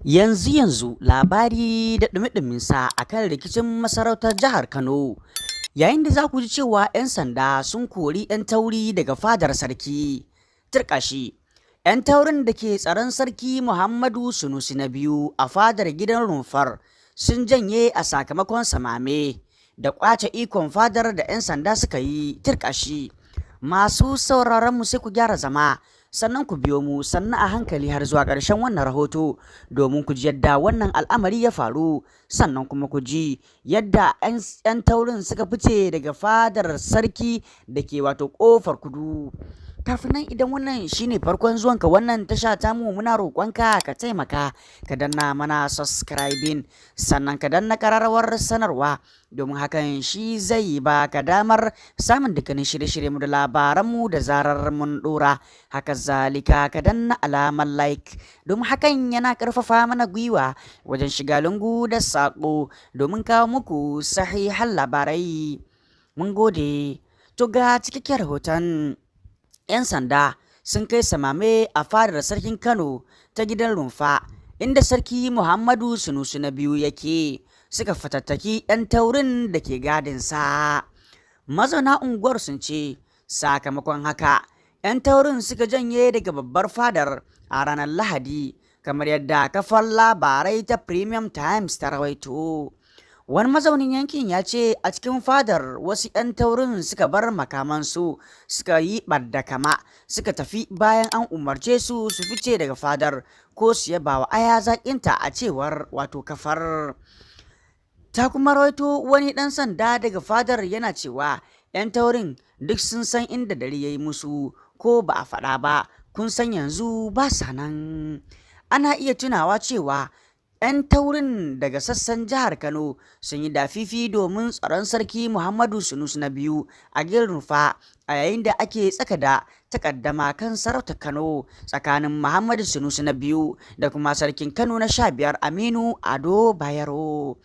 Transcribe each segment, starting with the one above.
Yanzu-yanzu labari da ɗumi-ɗuminsa a kan rikicin masarautar jihar Kano, yayin da za ku ji cewa 'yan sanda sun kori 'yan tauri daga fadar sarki. Turƙashi. 'Yan taurin da ke tsaron Sarki Muhammadu Sunusi na biyu a fadar gidan Rumfar sun janye a sakamakon samame da ƙwace ikon fadar da 'yan sanda suka yi. Turƙashi. Masu sauraron mu, sai ku gyara zama, sannan ku biyo mu sannan a hankali har zuwa ƙarshen wannan rahoto domin ku ji yadda wannan al'amari ya faru, sannan kuma ku ji yadda 'yan taurin suka fice daga fadar sarki da ke wato ƙofar kudu. Kafin nan, idan wannan shine farkon zuwanka wannan tasha tamu, muna roƙonka ka taimaka ka danna mana subscribing, sannan ka danna ƙararrawar sanarwa, domin hakan shi zai ba ka damar samun dukkanin shirye-shirye mu da labaranmu da zarar mun ɗora. Haka zalika, ka danna alamar like, domin hakan yana ƙarfafa mana gwiwa wajen shiga lungu da saƙo domin kawo muku sahihan labarai. Mun gode. To, ga cikakken rahoton. 'Yan sanda sun kai samame a fadar sarkin Kano ta gidan Rumfa, inda Sarki Muhammadu Sunusi na biyu yake, suka fatattaki 'yan taurin da ke gadinsa. Mazauna unguwar sun ce sakamakon haka 'yan taurin suka janye daga babbar fadar a ranar Lahadi, kamar yadda kafar labarai ta Premium Times ta rawaito. Wani mazaunin yankin ya ce a cikin fadar wasu 'yan taurin suka bar makamansu, suka yi ɓadda kama suka tafi bayan an umarce su su fice daga fadar ko su yaba wa aya zaƙinta, a cewar wato kafar. Ta kuma rawaito wani ɗan sanda daga fadar yana cewa 'yan taurin duk sun san inda dare ya yi musu, ko ba a faɗa ba, kun san yanzu ba sa nan. Ana iya tunawa cewa 'yan taurin daga sassan jihar Kano sun yi dafifi domin tsaron Sarki Muhammadu Sunusi na biyu a gidan Rumfa a yayin da ake tsaka da takaddama kan sarautar Kano tsakanin Muhammadu Sunusi na biyu da kuma sarkin Kano na 15, Aminu Ado Bayero.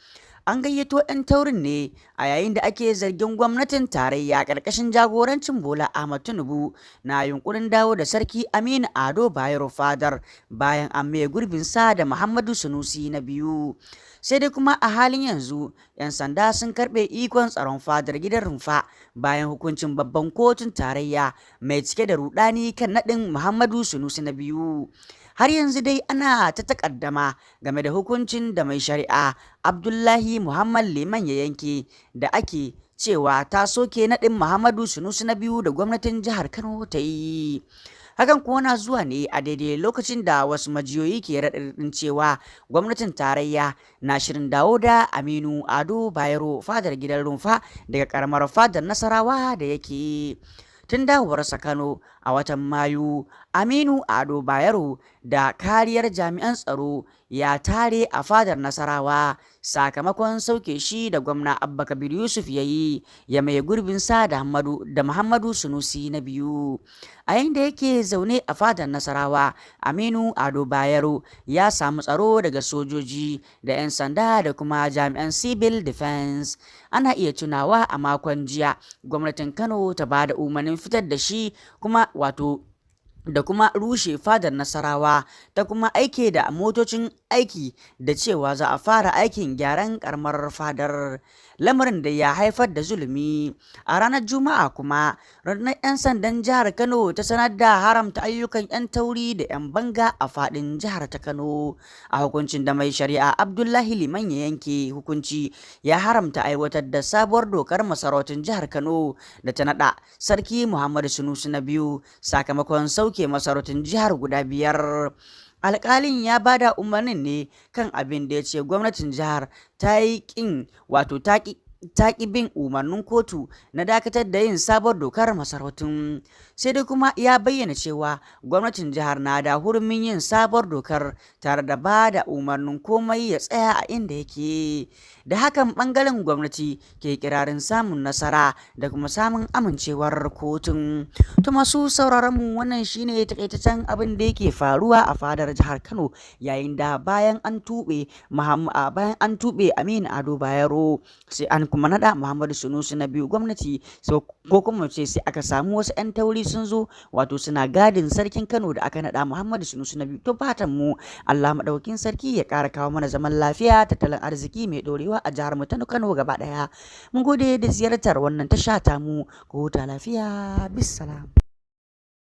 An gayyato 'yan taurin ne a yayin da ake zargin gwamnatin tarayya ƙarƙashin jagorancin Bola Ahmad Tinubu na yunkurin dawo da Sarki Aminu Ado Bayero fadar bayan an maye gurbinsa da Muhammadu Sunusi na biyu. Sai dai kuma a halin yanzu 'yan sanda sun karɓe ikon tsaron fadar gidan Rumfa bayan hukuncin babban kotun tarayya mai cike da rudani kan naɗin Muhammadu Sunusi na biyu. Har yanzu dai ana ta takaddama game da hukuncin da mai shari'a Abdullahi Muhammad Liman ya yanke, da ake cewa ta soke naɗin Muhammadu Sunusi na biyu da gwamnatin jihar Kano ta yi. Hakan kuwa na zuwa ne a daidai lokacin da wasu majiyoyi ke raɗaɗin cewa gwamnatin tarayya na shirin dawo da Aminu Ado Bayero fadar gidan Rumfa daga karamar fadar Nasarawa da yake. Tun dawowarsa Kano a watan Mayu, Aminu Ado Bayero da kariyar jami'an tsaro ya tare a fadar Nasarawa sakamakon sauke shi da gwamna Abba Kabir Yusuf ya yi, ya maye gurbinsa da Muhammadu Sunusi na biyu. A yayin da yake zaune a fadar Nasarawa, Aminu Ado Bayero ya samu tsaro daga sojoji da 'yan sanda da kuma jami'an civil defense. Ana iya tunawa a makon jiya gwamnatin Kano ta ba da umarnin fitar da shi kuma wato da kuma rushe fadar Nasarawa, ta kuma aike da motocin aiki da cewa za a fara aikin gyaran karamar fadar, lamarin da ya haifar da zulumi. A ranar Juma'a kuma rundunar 'yan sandan jihar Kano ta sanar da haramta ayyukan 'yan tauri da 'yan banga a fadin jihar ta Kano. A hukuncin da mai shari'a Abdullahi Liman ya yanke hukunci, ya haramta aiwatar da sabuwar dokar masarautun jihar Kano da ta nada Sarki Muhammadu Sunusi na biyu sakamakon sauke masarautun jihar guda biyar. Alkalin ya bada umarnin ne kan abin da ya ce gwamnatin jihar ta yi kin wato ta ƙi bin umarnin kotu na dakatar da yin sabuwar dokar masarautun. Sai dai kuma ya bayyana cewa gwamnatin jihar na da hurumin yin sabuwar dokar tare da ba da umarnin komai ya tsaya a inda yake. Da hakan bangaren gwamnati ke kirarin samun nasara da kuma samun amincewar kotun. To, masu sauraron mu, wannan shine takaitaccen abin da yake faruwa a fadar jihar Kano, yayin da bayan an tuɓe Aminu Ado Bayero, sai an kuma nada Muhammadu Sunusi na biyu. Gwamnati, ko kuma ce sai aka samu wasu 'yan tauri. sun zo wato suna gadin sarkin Kano da aka naɗa, Muhammadu Sunusi na biyu. To, fatan mu Allah madaukakin sarki ya ƙara kawo mana zaman lafiya, tattalin arziki mai ɗorewa a jihar mu ta Kano gaba ɗaya. Mun gode da ziyartar wannan tasha ta mu. Ku huta lafiya, bisalam.